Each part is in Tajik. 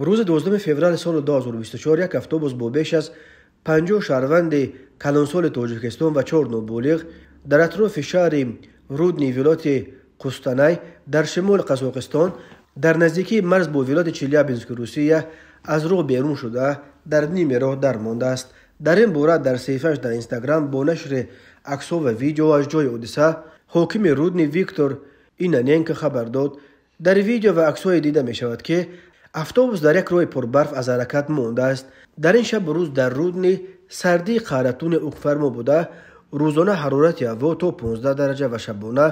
Рӯзи 12 феврали соли 2024 як автобус бо беш аз 50 шаҳрванди калонсоли Тоҷикистон ва 4 ноболиғ дар атрофи шаҳри Рудни вилояти Қустанай дар шимоли Қазоқистон дар наздикии марз бо вилояти Челябински Русия аз роҳ берун шуда дар ними роҳ дармондааст. Дар ин бора дар саҳифааш дар Инстаграм бо нашри аксҳо ва видео аз ҷои ҳодиса ҳокими Рудни Виктор Иноненко хабар дод. Дар видео ва аксҳое дида мешавад, ки автобус дар як роҳи пурбарф аз ҳаракат мондааст. Дар ин шабу рӯз дар Рудни сардии қаҳратони ҳукмфармо буда, рӯзона ҳарорати ҳаво то 15 дараҷа ва шабона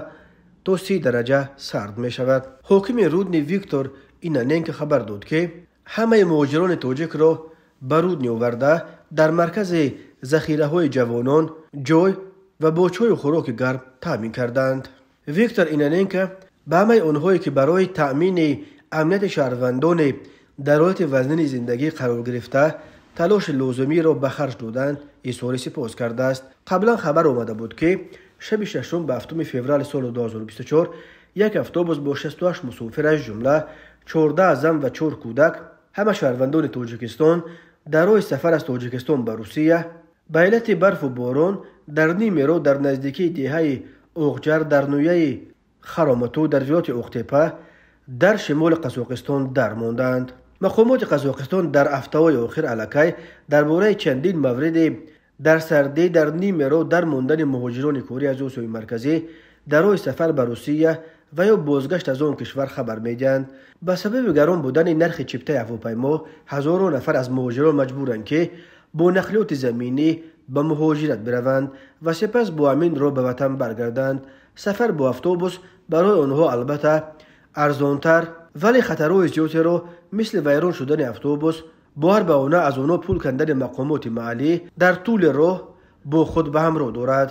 то 30 дараҷа сард мешавад. Ҳокими Рудни Виктор Иноненко хабар дод, ки ҳамаи муҳоҷирони тоҷикро ба Рудни оварда дар маркази захираҳои ҷавонон ҷой ва бо чою хӯроки гарм таъмин карданд. Виктор Иноненко ба ҳамаи онҳое, ки барои таъмини амнияти шаҳрвандони дар ҳолати вазнини зиндагӣ қарор гирифта талоши лозимиро ба харҷ доданд, изҳори сипос кардааст. Қаблан хабар омада буд, ки шаби 6 ба 7 феврали соли 2024 як автобус бо 68 мусофир, аз ҷумла 14 зан ва 4 кӯдак, ҳама шаҳрвандони Тоҷикистон, дар роҳи сафар аз Тоҷикистон ба Русия ба иллати барфу борон дар ними роҳ дар наздикии деҳаи Оғҷар дар ноҳияи Харомату дар вилояти Оқтепа дар шимоли Қазоқистон дармонданд. Мақомоти Қазоқистон дар ҳафтаҳои охир аллакай дар бораи чандин мавриди дар сардӣ дар ними роҳ дар мондани муҳоҷирони корӣ аз Осиёи Марказӣ дар роҳи сафар ба Русия ва ё бозгашт аз он кишвар хабар медиҳанд. Ба сабаби гарон будани нархи чиптаи ҳавопаймо ҳазорон нафар аз муҳоҷирон маҷбуранд, ки бо нақлиёти заминӣ ба муҳоҷират бираванд ва сипас бо ҳамин роҳ ба ватан баргарданд. Сафар бо автобус барои онҳо албатта арзонтар, вале хатарҳои зиёдеро мисли вайрон шудани автобус, бо ҳар баҳона аз онҳо пул кандани мақомоти маҳаллӣ дар тӯли роҳ бо худ ба ҳамроҳ дорад.